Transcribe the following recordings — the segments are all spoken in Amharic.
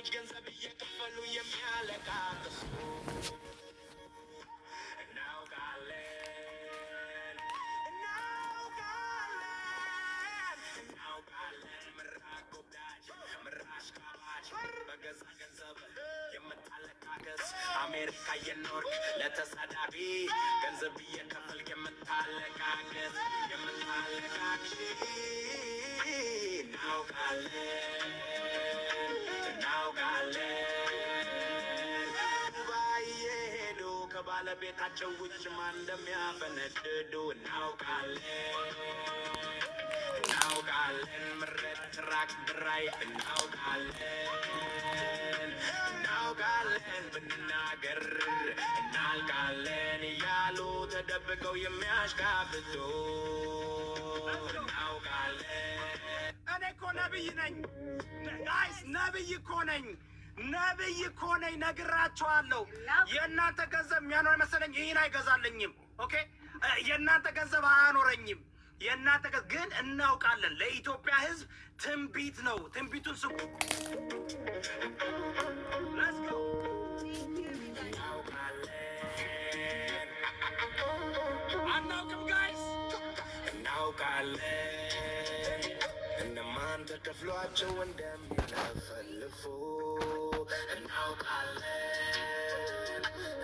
በውጭ ገንዘብ እየከፈሉ የሚያለቃቅሱ እናውቃለን፣ እናውቃለን፣ እናውቃለን። ምራቅ ጎብዳጅ፣ ምራሽ ካባጅ፣ በገዛ ገንዘብ የምታለቃቅስ፣ አሜሪካ የኖርክ ለተሳዳቢ ገንዘብ እየከፈልክ የምታለቃቅስ፣ የምታለቃቅሽ እናውቃለን፣ እናውቃለን። ዱባይ የሄዱ ከባለቤታቸው ውጭ ማን እንደሚያፈነድዱ እናውቃለን፣ እናውቃለን። ምረት ራቅ ድራይ እናውቃለን፣ እናውቃለን። ብንናገር እናልቃለን እያሉ ተደብቀው የሚያሽቃብጡ እናውቃለን። እኔ እኮ ነብይ ነኝ guys፣ ነብይ እኮ ነኝ። ነብይ እኮ ነኝ። ነግራቸዋለሁ። የእናንተ ገንዘብ የሚያኖር መሰለኝ። ይህን አይገዛልኝም። Okay፣ የእናንተ ገንዘብ አያኖረኝም። የእናንተ ግን እናውቃለን። ለኢትዮጵያ ሕዝብ ትንቢት ነው። ትንቢቱን ስሙ። Let's go. እናውቃለን። አናውቅም guys? እናውቃለን እነማን ተከፍሏቸው እንደሚለፈልፉ፣ እናውቃለን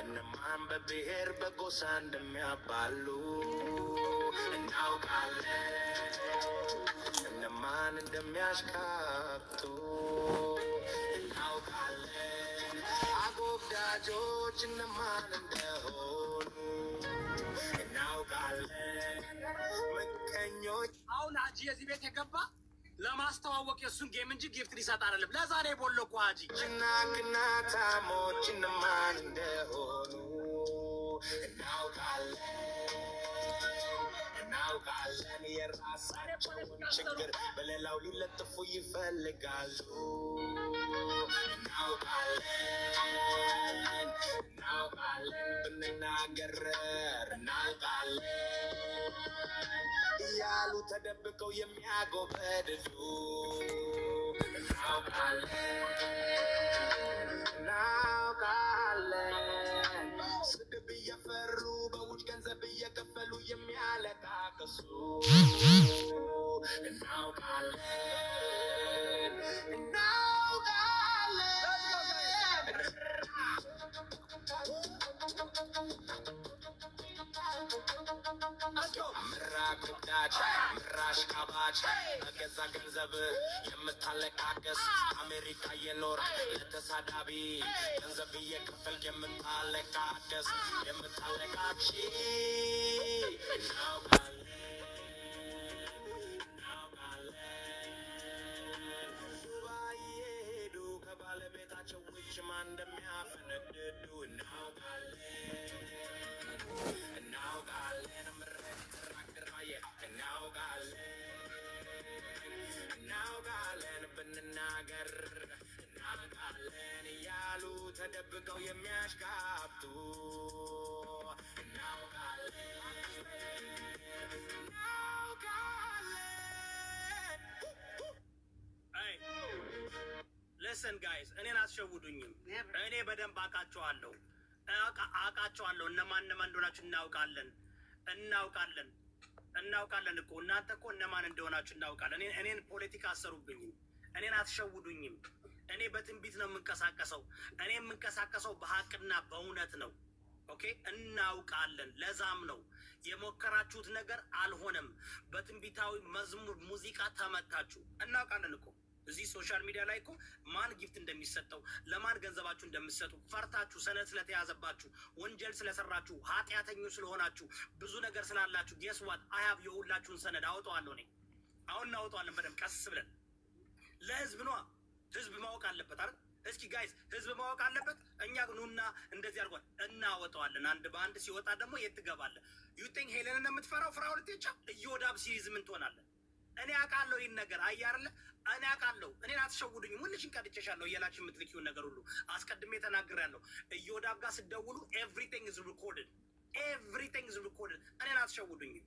እነማን በብሔር በጎሳ እንደሚያባሉ፣ እናውቃለን እነማን እንደሚያሽቃብጡ፣ እናውቃለን አጎብዳጆች እነማን እንደሆኑ፣ እናውቃለን ምቀኞች። አሁን ሀጂ የዚህ ቤት የገባ ለማስተዋወቅ የእሱን game እንጂ gift ሊሰጥ አይደለም። ለዛ ነው የቦለኩ ሀጂ። እና ቅናታሞች እነማን እንደሆኑ እናውቃለን፣ እናውቃለን። የራሳቸውን ችግር በሌላው ሊለጥፉ ይፈልጋሉ። እናውቃለን፣ እናውቃለን። ብንናገር እናውቃለን እያሉ ተደብቀው የሚያጎበድዱ እናውቃለን፣ እናውቃለን። ስድብ እየፈሩ በውጭ ገንዘብ እየከፈሉ የሚያለቃቅሱ እናውቃለን፣ እናውቃለን። ምራቅ ጉዳጅ፣ ምራሽ ካባጅ፣ በገዛ ገንዘብ የምታለቃቅስ፣ አሜሪካ የኖርክ ለተሳዳቢ ገንዘብ እየከፈልክ የምታለቃቅስ፣ የምታለቃቅሺ እናውቃለን፣ እናውቃለን። ዱባይ የሄዱ ከባለቤታቸው ውጭ ማን እንደሚያፈነድዱ እናውቃለን፣ እናውቃለን። ምረት ራቅራየ እናውቃለን፣ እናውቃለን። ብንናገር እናውቃለን እያሉ ተደብቀው የሚያሽቃብጡ እናውቃለን፣ እናውቃለን። Listen guys፣ እኔን አትሸውዱኝም። እኔ በደንብ አውቃቸዋለሁ፣ አውቃቸዋለሁ። እነማን እነማን እንደሆናችሁ እናውቃለን፣ እናውቃለን፣ እናውቃለን እኮ። እናንተ እኮ እነማን እንደሆናችሁ እናውቃለን። እኔን ፖለቲካ አሰሩብኝም። እኔን አትሸውዱኝም። እኔ በትንቢት ነው የምንቀሳቀሰው። እኔ የምንቀሳቀሰው በሀቅና በእውነት ነው። Okay፣ እናውቃለን። ለዛም ነው የሞከራችሁት ነገር አልሆነም። በትንቢታዊ መዝሙር ሙዚቃ ተመታችሁ። እናውቃለን እኮ። እዚህ social media ላይ እኮ ማን gift እንደሚሰጠው፣ ለማን ገንዘባችሁ እንደምትሰጡ ፈርታችሁ፣ ሰነድ ስለተያዘባችሁ፣ ወንጀል ስለሰራችሁ፣ ኃጢአተኞች ስለሆናችሁ፣ ብዙ ነገር ስላላችሁ፣ guess what? I have የሁላችሁን ሰነድ አወጣዋለሁ። እኔ አሁን እናወጣዋለን በደንብ ቀስ ብለን። ለህዝብ ነዋ። ህዝብ ማወቅ አለበት አይደል? እስኪ guys፣ ህዝብ ማወቅ አለበት። እኛ ኑና እንደዚህ አድርጓል እናወጣዋለን። አንድ በአንድ ሲወጣ ደግሞ የት ትገባለህ? You think ሄለንን የምትፈራው ፍራው ልትቻ እዮዳብ ሲይዝ ምን ትሆናለህ? እኔ አውቃለሁ ይህን ነገር። አየህ አይደለ? እኔ አውቃለሁ። እኔን አትሸውዱኝም። ሁልሽን ቀድቼሻለሁ እያላችሁ የምትልኪውን ነገር ሁሉ አስቀድሜ ተናግሬያለሁ። እዮዳብ ጋር ስትደውሉ everything is recorded፣ everything is recorded። እኔን አትሸውዱኝም።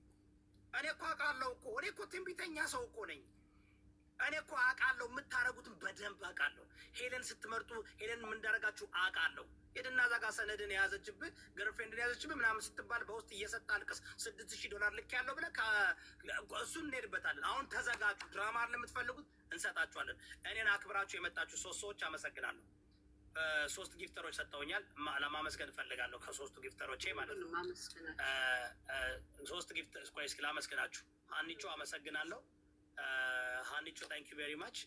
እኔ እኮ አውቃለሁ እኮ። እኔ እኮ ትንቢተኛ ሰው እኮ ነኝ። እኔ እኮ አውቃለሁ፣ የምታረጉትን በደንብ አውቃለሁ። ሄለን ስትመርጡ ሄለን ምን እንዳደረጋችሁ አውቃለሁ። ሄድና እዛ ጋር ሰነድን የያዘችብህ፣ girlfriend ን የያዘችብህ ምናምን ስትባል በውስጥ እየሰጠ አልቅስ። 6000 ዶላር ልክ ያለው ብለህ እሱን እንሄድበታለን። አሁን ተዘጋጁ። ድራማ ለምትፈልጉት እንሰጣችኋለን። እኔን አክብራችሁ የመጣችሁ ሶስት ሰዎች አመሰግናለሁ። ሶስት gifter ኦች ሰጥተውኛል። ለማመስገን እፈልጋለሁ ከሶስቱ gifter ኦቼ ማለት ነው። ሶስት gift፣ ቆይ እስኪ ላመስግናችሁ። ሀኒቾ አመሰግናለሁ። ሀኒቾ thank you very much።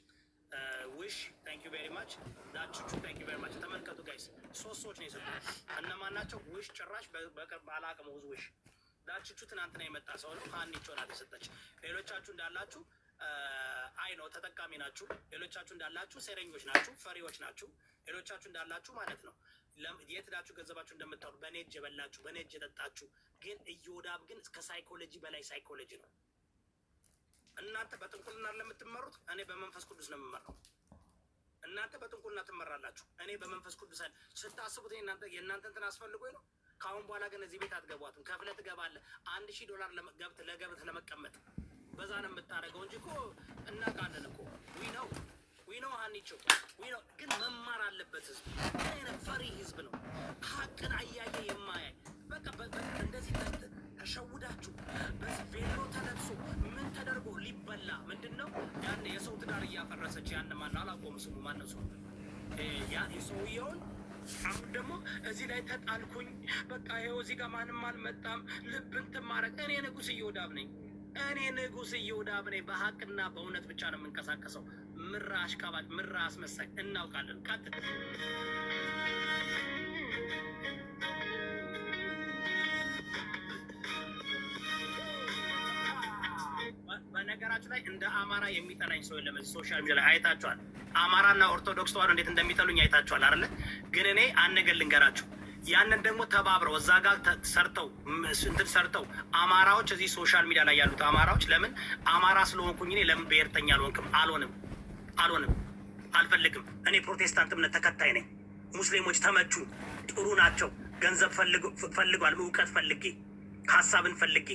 ውሽ thank you very much። ዳችቹ thank you very much። ተመልከቱ guys፣ ሶስት ሰዎች ነው የሰጡት። እነማን ናቸው? ውሽ ጭራሽ በቅርብ አላቅም። ውሽ ዳችቹ ትናንትና የመጣ ሰው ነው። ሀኒቾ ናት የሰጠች። ሌሎቻችሁ እንዳላችሁ አይ ነው ተጠቃሚ ናችሁ። ሌሎቻችሁ እንዳላችሁ ሴረኞች ናችሁ፣ ፈሪዎች ናችሁ። ሌሎቻችሁ እንዳላችሁ ማለት ነው የት ሄዳችሁ ገንዘባችሁ እንደምታወጡ፣ በእኔ እጅ የበላችሁ፣ በእኔ እጅ የጠጣችሁ። ግን እዮዳብ ግን ከ psychology በላይ psychology ነው። እናንተ በጥንቁልና ለምትመሩት እኔ በመንፈስ ቅዱስ ነው የምመራው። እናንተ በጥንቁልና ትመራላችሁ፣ እኔ በመንፈስ ቅዱስ። ስታስቡት የእናንተ እንትን አስፈልጎኝ ነው። ከአሁን በኋላ ግን እዚህ ቤት አትገቧትም። ከፍለህ ትገባለህ። 1000 ዶላር ገብተህ ለገብተህ ለመቀመጥ በዛ ነው የምታደርገው እንጂ እኮ እናውቃለን እኮ። We know, we know ሀኒቾ፣ we know። ግን መማር አለበት ህዝብ። ምን አይነት ፈሪ ህዝብ ነው? ሀቅን አያየ የማያይ። በቃ እንደዚህ ተሸውዳችሁ በዚህ ቬሎ ተለብሶ ምን ተደርጎ ሊበላ ምንድን ነው ያን የሰው ትዳር እያፈረሰች ያን ማነው አላውቀውም ስሙ ማነው ስሙ ያ የሰውየውን አሁን ደግሞ እዚህ ላይ ተጣልኩኝ። በቃ ይኸው እዚህ ጋር ማንም አልመጣም። ልብ እንትን ማድረግ። እኔ ንጉስ እዮዳብ ነኝ። እኔ ንጉስ እዮዳብ ነኝ። በሀቅና በእውነት ብቻ ነው የምንቀሳቀሰው። ምራ አሽቃባጭ፣ ምራ አስመሳይ እናውቃለን። ቀጥል። በነገራችሁ ላይ እንደ አማራ የሚጠላኝ ሰው የለም። እዚህ social media ላይ አይታችኋል። አማራና ኦርቶዶክስ ተዋህዶ እንዴት እንደሚጠሉኝ አይታችኋል አይደለ? ግን እኔ አንድ ነገር ልንገራችሁ። ያንን ደግሞ ተባብረው እዛ ጋር ሰርተው እንትን ሰርተው አማራዎች፣ እዚህ social media ላይ ያሉት አማራዎች ለምን አማራ ስለሆንኩኝ እኔ ለምን ብሔርተኛ አልሆንክም? አልሆንም፣ አልሆንም፣ አልፈልግም። እኔ ፕሮቴስታንት እምነት ተከታይ ነኝ። ሙስሊሞች ተመቹ፣ ጥሩ ናቸው። ገንዘብ ፈልጓል፣ እውቀት ፈልጌ፣ ሀሳብን ፈልጌ።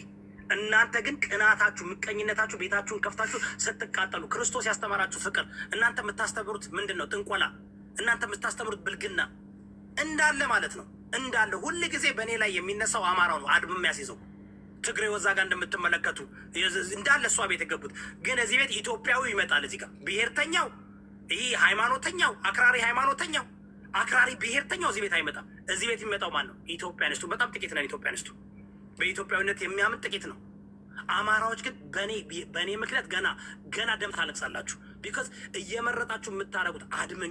እናንተ ግን ቅናታችሁ፣ ምቀኝነታችሁ ቤታችሁን ከፍታችሁ ስትቃጠሉ፣ ክርስቶስ ያስተማራችሁ ፍቅር፣ እናንተ የምታስተምሩት ምንድን ነው? ጥንቆላ። እናንተ የምታስተምሩት ብልግና እንዳለ ማለት ነው። እንዳለ ሁል ጊዜ በእኔ ላይ የሚነሳው አማራው ነው። አድብ የሚያስይዘው ትግሬ ወዛ ጋር እንደምትመለከቱ እንዳለ እሷ ቤት የገቡት። ግን እዚህ ቤት ኢትዮጵያዊ ይመጣል። እዚህ ጋር ብሔርተኛው፣ ይህ ሃይማኖተኛው፣ አክራሪ ሃይማኖተኛው፣ አክራሪ ብሔርተኛው እዚህ ቤት አይመጣም። እዚህ ቤት የሚመጣው ማን ነው? ኢትዮጵያኒስቱ። በጣም ጥቂት ነን። ኢትዮጵያኒስቱ በኢትዮጵያዊነት የሚያምን ጥቂት ነው። አማራዎች ግን በእኔ ምክንያት ገና ገና ደም ታለቅሳላችሁ። Because እየመረጣችሁ የምታደርጉት አድመኞች